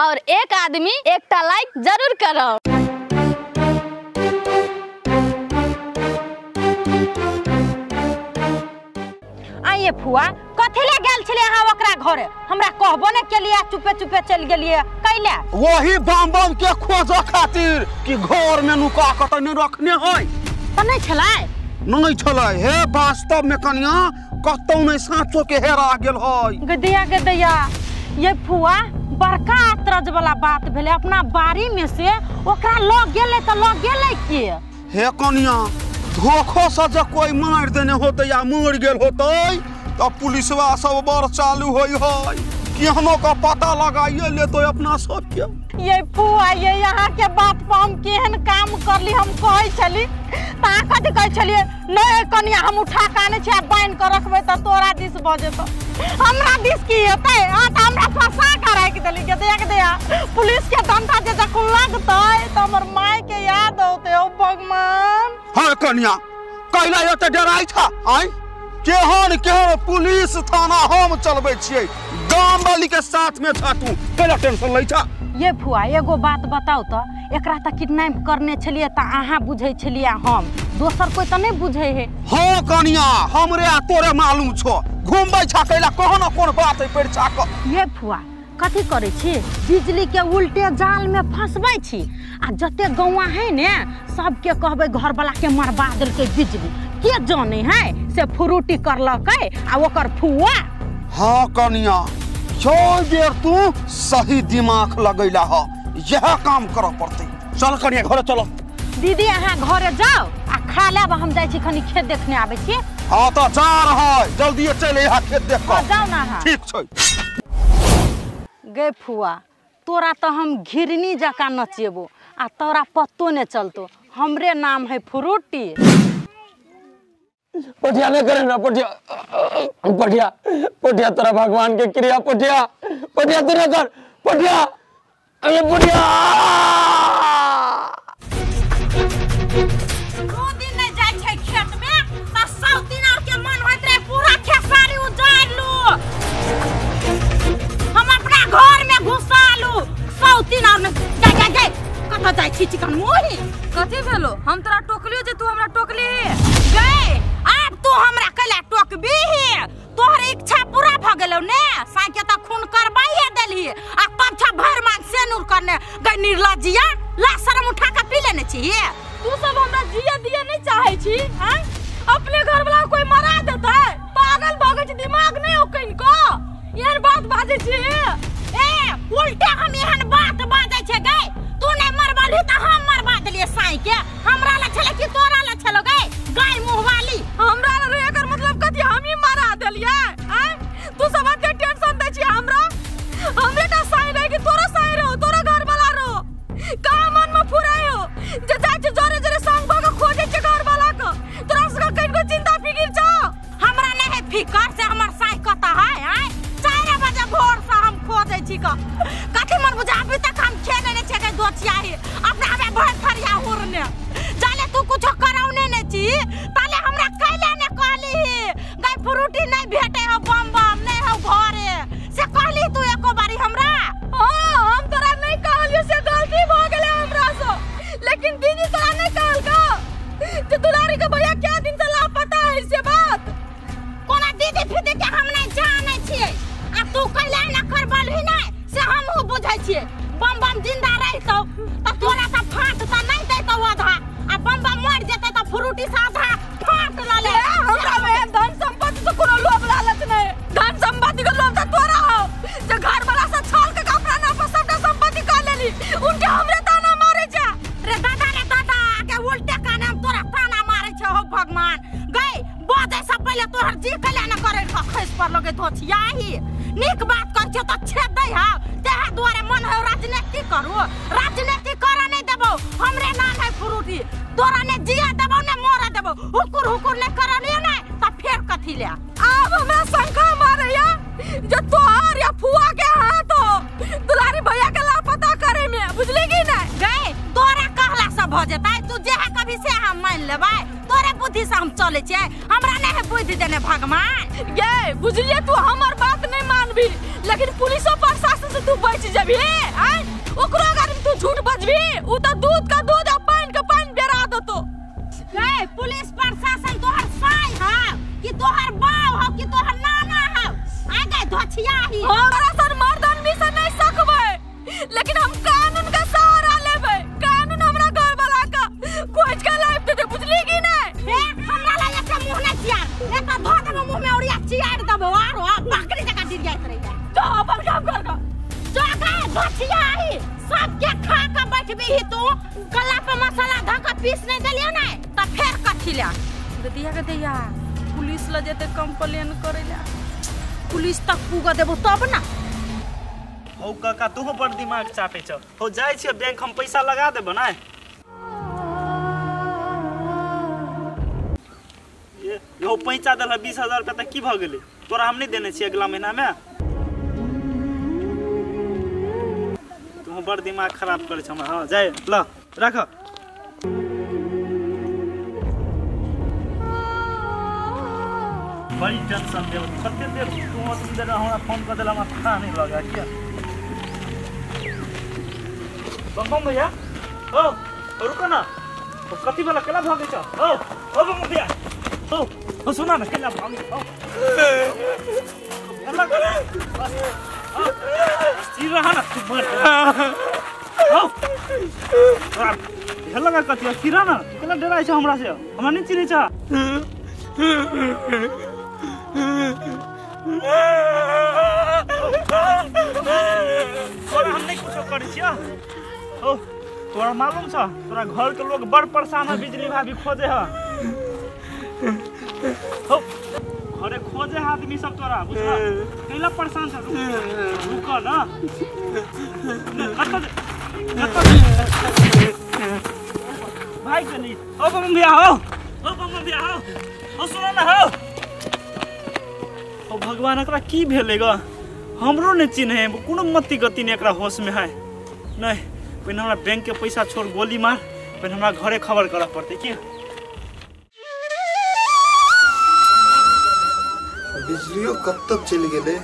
और एक आदमी एकटा लाइक जरूर करब। आइए फुआ, कथी ले गेल छले अहाँ ओकरा घरे? हमरा कहबो ने केलिए, चुपे चुपे चल गेलिए कैले? वही बम बम के खोज खातिर कि घर में नुका के त नहीं रखने है। त नहीं छलै? नहीं छलै हे, वास्तव में कनिया कतौ नहीं साँचो के हेरा गेल है। गदैया गदैया, ये फुआ बड़का अतरज वाला बात भेलै। अपना बाड़ी में से ओकरा ल गेलै त ल गेलै के? हे कनिया, धोखो से जे कोई मार देने होते या मर गेल होते त पुलिसवा सब बड़ चालू होई है, केहनो का पता लगाइए लेते अपना सब के। ये फुआ, ये यहाँ के बात पर हम केहन काम करली। हम कहै छली त अहाँ कथी कहै छलियै? नहीं कनिया, हम उठा के आनै छियै, बान्हि के रखबै त तोरा दिस भऽ जेतौ। हमरा दिस की हेतै? अहाँ त हमरा फंसा के राखि देली। गदैया गदैया, पुलिस के डंडा जे जखन लगतै त हमर माय के याद औतै। ओ भगवान। हाँ कनिया, कैला एते डराइ छा? आँय, केहन केहन पुलिस थाना हम चलबै छियै, गाम वाली के साथ में छा तू, कैला टेंशन लै छा? ये फुआ, एगो बात बताउ त, एकरा त किडनैप करने छलियै त अहाँ बुझै छलियै, हम दोसर कोई त नहीं बुझै है। हाँ कनिया, हमरे आ तोरे मालूम छो, घूमबै छा कैला कहो न कोन बात है पर छा क। ये फुआ, कथी करै छी? बिजली के उल्टे जाल में फंसबै छी आ जते गौआ है ने सबके कहबै घर वाला के मरबा देलकै बिजली, के जाने है से फ्रूटी करलकै आ ओकर फुआ। हाँ कनिया, छो बेर तू सही दिमाग लगैला ह, यह काम करऽ पड़तै। चल कनिया घरे चलो। दीदी अहाँ घरे जाओ आ खा लेब, हम जाइ छी खनी खेत देखने आबै छी। हाँ त जा रहा है, जल्दी चल यहाँ खेत देख कऽ। जाओ ना अहाँ। ठीक छै। गे फुआ, तोरा तो हम घिरनी जकाँ नचेबो आ तोरा पत्तो ने चलतो। हमरे नाम है फ्रूटी। पोठिया नहीं करे ना पोठिया, पोठिया पोठिया तोरा भगवान के क्रिया। पोठिया पोठिया तू ना कर पोठिया, अरे पोठिया। दो दिन नहीं जाय छै खेत में त सब दिन और के मन होइत रहे पूरा खेसारी उजाड़ लू, हम अपना घर में घुसा लू। सब दिन और जाय जाय जाय कतऽ जाय छी चिकन मोही? कथी भेलो? हम तोरा टोकलियो जे तू हमरा टोकली। गए आब तू हमरा कैला टोकबी? तोहर इच्छा पूरा भ गेलौ ने, साइके त खून करबाइए देलही आ तब छा भरि मांग सेनुर करने गई निर्लज्जिया। ला शरम उठा के पी लेने छी। तू सब हमरा जिया दिया नहीं चाहे छी? हैं, अपने घर वाला कोई मरा देतै? पागल भ गेल छी, दिमाग नहीं हो कनिको, एहन बात बाजै छी। ए उल्टे हम एहन बात बाजै छै गई। तू नहीं मरबलही त हम मरबा देलियै साई के। हमरा ला छलै कि तोरा ला छलो गई गाय मुँह वाली? हमरा ला रहे, एकर मतलब कथी? हम ही मरा देलियै? आँय, तू सब एते टेंशन दै छी हमरा? हमरे टा साई रहे कि तोरा साई रहो, तोरा घर वाला रहो? कहाँ मन में फुराय हो जे जाइ छै जोरे जोरे संग भ के खोजै छै घर वाला के? तोरा सबके कनिको चिंता फिकिर छौ? हमरा नहीं है फिकर से हमर साई कतऽ है। आँय, 4 बजे भोर से हम खोजै छी क कथी मन बुझा। अभी तक हम खेने नहीं छै दोचियाही अपना हमे भरि थरिया हुरने जाले। तू कुछो करौने नहीं छी ताले हमरा कैले ने कहली गाय फ्रूटी नहीं भेटे हो, बम बम नहीं हो घरे से कहली तू एको बारी हमरा? हाँ, हम तोरा नहीं कहलियो से गलती भ गेलै हमरा से, लेकिन दीदी तोरा नहीं कहलका जे दुलारी के भैया क्या दिन से लापता है से बात? कोना दीदी फीदी के हम नहीं जानै छियै आ तू कैले ना करबलही नै से हमहूँ बुझै छियै। बम बम जिंदा रहितौ त तोरा त फाट त नहीं दैतौ आधा, आ बम बम मर जेतै त फ्रूटी से आधा फाट ल ले। हमरा में धन संपत्ति से कोनो लोभ लालच नहीं। धन संपत्ति के लोभ त तोरा हो जे घर वाला से छाल के कपड़ा ना पर सबटा संपत्ति का लेली, उनके हमरे ताना मारे छै। रे दादा रे दादा, के उल्टे काने हम तोरा ताना मारे छै। हो भगवान, गई बजै से पहिले तोहर जी कैला न करे खसि पड़लो गे धोछियाही। नीक बात कहै छियौ त छेद दै हौ, तेहे दुआरे मन है राजनीति करू। राजनीति करऽ नहीं देबौ, हमरे नाम है फ्रूटी। तोरा ने जिया देबौ ने मरऽ देबौ। हुकुर हुकुर ने करलियै ने त फेर कथी ले? आब हमरा शंका मारैया जे तोहर या फुआ के हाथ हो दुलारी भैया के लापता करे में, बुझली कि नहीं? गई तोरा कहला से भ जेतै, तू जे है कभी से हम मान लेबै। तोरे बुद्धि से हम चलै छियै, हमरा नहीं है बुद्धि देने भगवान। गे बुझलिए तू हमर बात नहीं मानबी, लेकिन पुलिसो प्रशासन से तू बच जबी आय ओकरो अगर तू झूठ बजबी उ त दूध का दूध आ पानी का पानी बेरा देतो। ए पुलिस प्रशासन तोहर साई हा कि तोहर बाप हो कि तोहर नाना हो आ गए धोछिया ही। हमरा सन मर्द आदमी से नहीं सकबै लेकिन हम कानून का सहारा लेबै। कानून हमरा घर वाला का खोज के लाइफ दे दे बुझली कि नहीं? ए हमरा ला एक मुंह नै चियार एक धो देबो मुंह में औरिया चियार देबो आरो बकरी जका गिर जाइत रहिया। जो अपन काम कर का जो गए धोछिया ही सबके खा के बैठबी ही तू गला पे मसाला धऽ के पीस नै देलियो नै त फेर कथी ले दिया के दिया पुलिस ल जेते कंप्लेन करैला पुलिस तक पुगा देबो तब ना। हौ काका तू बड़ दिमाग चाटे छ। हो जाय छियै बैंक हम पैसा लगा देबो नै। ये यो पैसा देल 20,000 रुपया त की भ गेलै तोरा हम नहीं देने छियै अगला महीना में। तू बड़ दिमाग खराब करे छ हमरा। हां जाय ल राख। बड़ी टेंशन देव कते देर तू अथी देर हमरा फोन कर देला हमरा पता नहीं लगा किया। बम बम भैया ओ रुको ना ओ कथी वाला केला भागे छ। ओ ओ बम भैया ओ ओ सुना ना केला भागे ओ केला करे जी रहा ना तू मर ओ हेला का कथी चिरा ना तू केला डराय छ हमरा से हमरा नहीं चिनै छ। तोरा हम नहीं कुछो करै छियै। ओ तोरा मालूम छ तोरा घर के लोग बड़ परेशान है बिजली भाभी खोजे है। हो घरे खोजे है आदमी सब तोरा बुझला कैला परेशान छ। रुक ना कत कत भाई कनी ओ बम भैया हो ओ बम भैया हो ओ सुन ना हो ओ भगवान एकरा की भेलै ग हमरो नहीं चिन्हे कोनो मति गति नहीं एकरा होश में है नहीं। पहिने हमरा बैंक के पैसा छोड़ गोली मार पहिने हमरा घरे खबर करऽ पड़तै की। बिजलियो कब तक चलि गेलै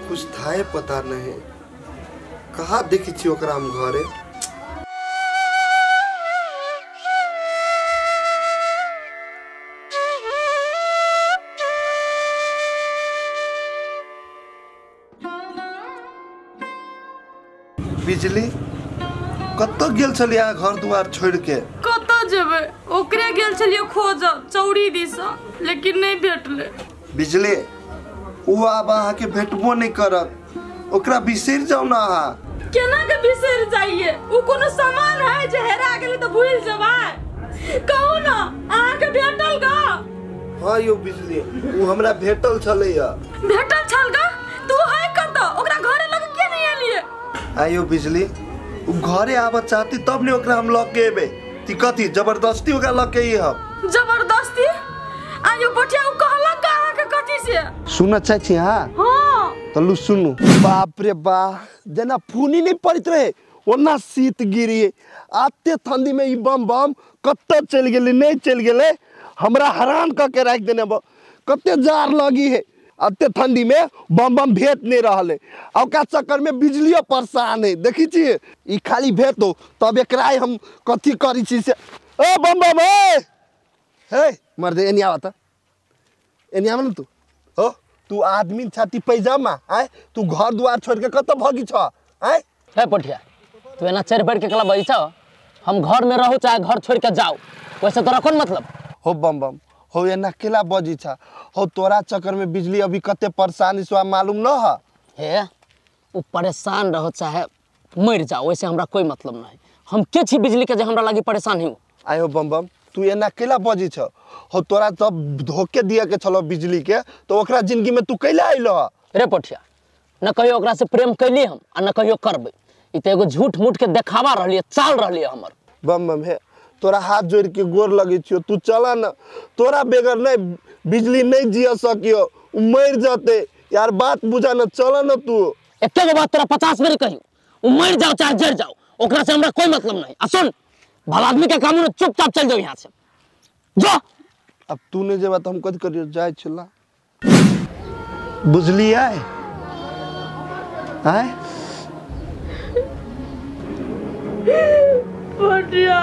कुछ थाए पता नहीं कहाँ देखै छी ओकरा हम घरे। बिजली कतऽ गेल छलियै अहाँ घर दुआर छोड़ के? कतऽ जेबै ओकरे गेल छलियै खोज चौरी दिस लेकिन नहीं भेटलै। बिजली ओ आब अहाँके भेटबो नहीं करत ओकरा बिसरि जाउ ना अहाँ। केना के बिसरि जाइए ओ कोनो सामान है जे हेरा गेलै तऽ भूलि जेबै? कहू ना अहाँके भेटल ग? हाँ यौ बिजली ओ हमरा भेटल छलैया। भेटल छल ग? तू है कतऽ ओकरा घरे लग किया नहीं एलियै? आयो बिजली उ घरे आबऽ चाहती तब ने ओकरा हम लऽ के एबै ती कथी जबरदस्ती ओकरा लऽ के हम? जबरदस्ती? आयो बटिया उ कहलक का अहाँके कथी से? सुनऽ चाहै छी अहाँ? हाँ तऽ लू सुनू। बाप रे बा जेना फूनी नहीं पड़ैत रहे ओना शीत गिरी आते ठंडी में ई बम बम कतऽ चलि गेलै नहीं चलि गेलै हमरा हैरान कऽ के राखि देने कते जार लगी है अते ठंडी में बम बम भेट नहीं रहल है आ ओकरा चक्कर में बिजलियो परेशान है। देखी छी ई खाली भेट हो तब एकरा हम कथी करै छी से। ओ बम बम ए हे मर्दे एनी आवा त एनी आवा न तू हो तू आदमी छाती पैजामा आय तू घर दुआर छोड़ के कतऽ भगी छ आय? हे पठिया तू एना चढ़ बढ़ के कला बजै छ हम घर में रहू चाहे घर छोड़ के जाओ वैसे तोरा कोन मतलब? हो बम बम हो एना केला बजी छ हो तोरा चक्कर में बिजली अभी कते परेशानी सो मालूम न है। हे उ परेशान रहो चाहे मर जाओ वैसे हमरा कोई मतलब नहीं हम के छी बिजली के जे हमरा लागी परेशान ही। आयो बम बम तू एना केला बजी छ हो तोरा तब धोके दिया के छलो बिजली के तो ओकरा जिंदगी में तू कैला आइलो? रे पठिया न कहियो ओकरा से प्रेम कैली हम आ न कहियो करबै ई त एगो झूठ मूठ के देखावा रहलिए चाल रहलिए हमर। बम बम हे तोरा हाथ जोड़ के गोर लगे छियो तू चला न तोरा बेगर नहीं बिजली नहीं जिया सकियो मर जते यार बात बुझा न चला न तू। एके गो बात तोरा 50 बेर कहियो उ मर जाओ चाहे जर जाओ ओकरा से हमरा कोई मतलब नहीं। आ सुन भला आदमी के काम चुपचाप चल जाओ यहाँ से जो। अब तू नहीं जेबा तो हम कथी करियो जाय छला। बुझलियै आय पटिया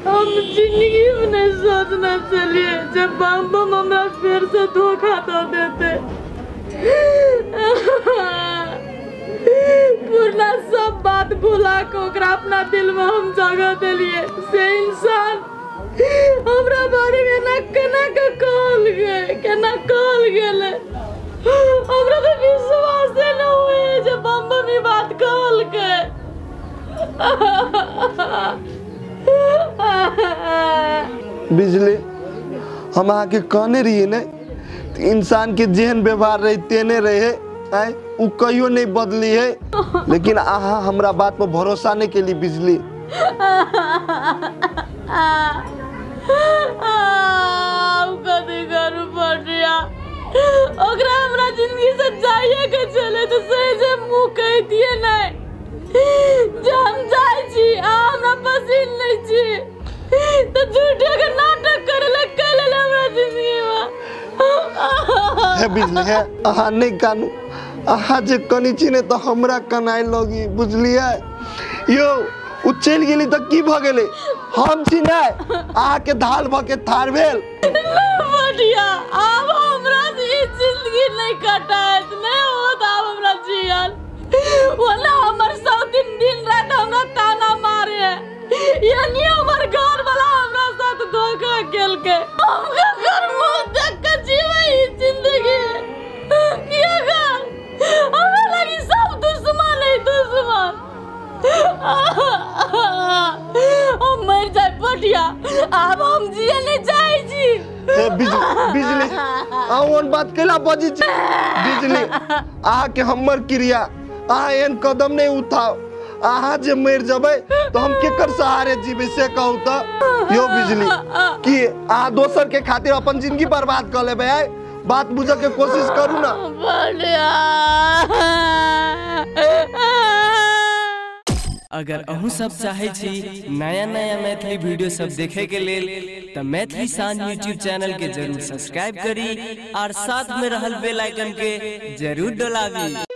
हम जिंदगी में नहीं सोचना चलिए जब बम बम हमरा फिर से धोखा दे देते। पुरना सब बात भुला के ओकरा अपना दिल में हम जगह दिलिए से इंसान हमरा बारे में ना केना के कहल गए केना कहल गेलै। हमरा तो विश्वास न हुए जे बम बम ई बात कहल के। बिजली हम अहाँके कहने रहिए ने इंसान के जेहन व्यवहार रहे तेने रहे आय उ कहियो नहीं बदली है, लेकिन अहाँ हमरा बात पर भरोसा नहीं केली बिजली। कथी करू पटिया ओकरा हमरा जिंदगी से जाइए के चले तो सही से मुँह कह दिए नहीं जे हम जाइ छी आ हमरा पसीन नहीं छी तो झूठे के नाटक करे ले कैले हमरा जिंदगी में। हे बिजली हे अहाँ नहीं कानू, अहाँ जे कनी छी ने तो हमरा कनाइ लगी बुझलियै। यो उ चलि गेली तऽ की भऽ गेलै, हम छी ने अहाँके धाल भऽ के थार भेल। पटिया आब हमरा से ई जिंदगी नहीं कटात नहीं होत आब हमरा जियल। ओना हमर सब दिन दिन रात हमरा ताना मारे यानी हमर घर वाला हमरा साथ धोखा केलकै। हम ककर मुँह देख के जीबै ई जिंदगी किया कर हमरा लागी सब दुश्मन है दुश्मन। हम मर जाए पटिया आब हम जिए नहीं चाहै छी। हे बिजली बिजली अहाँ ओहन बात कैला बजै छी बिजली? अहाँके हमर क्रिया अहाँ एहन कदम नहीं उठाओ, अहाँ जे मरि जेबै तो हम केकर सहारे जीबै से कहू तऽ। यो बिजली कि अहाँ दोसर के खातिर अपन जिंदगी बर्बाद कऽ लेबै? आय बात बुझऽ के कोशिश करू ना। अगर अहूँ सब चाहे छी नया नया मैथिली वीडियो सब देखे के लेल तो मैथिली शान यूट्यूब चैनल के जरूर सब्सक्राइब करी और साथ में रहल बेल आइकन के जरूर दबावी।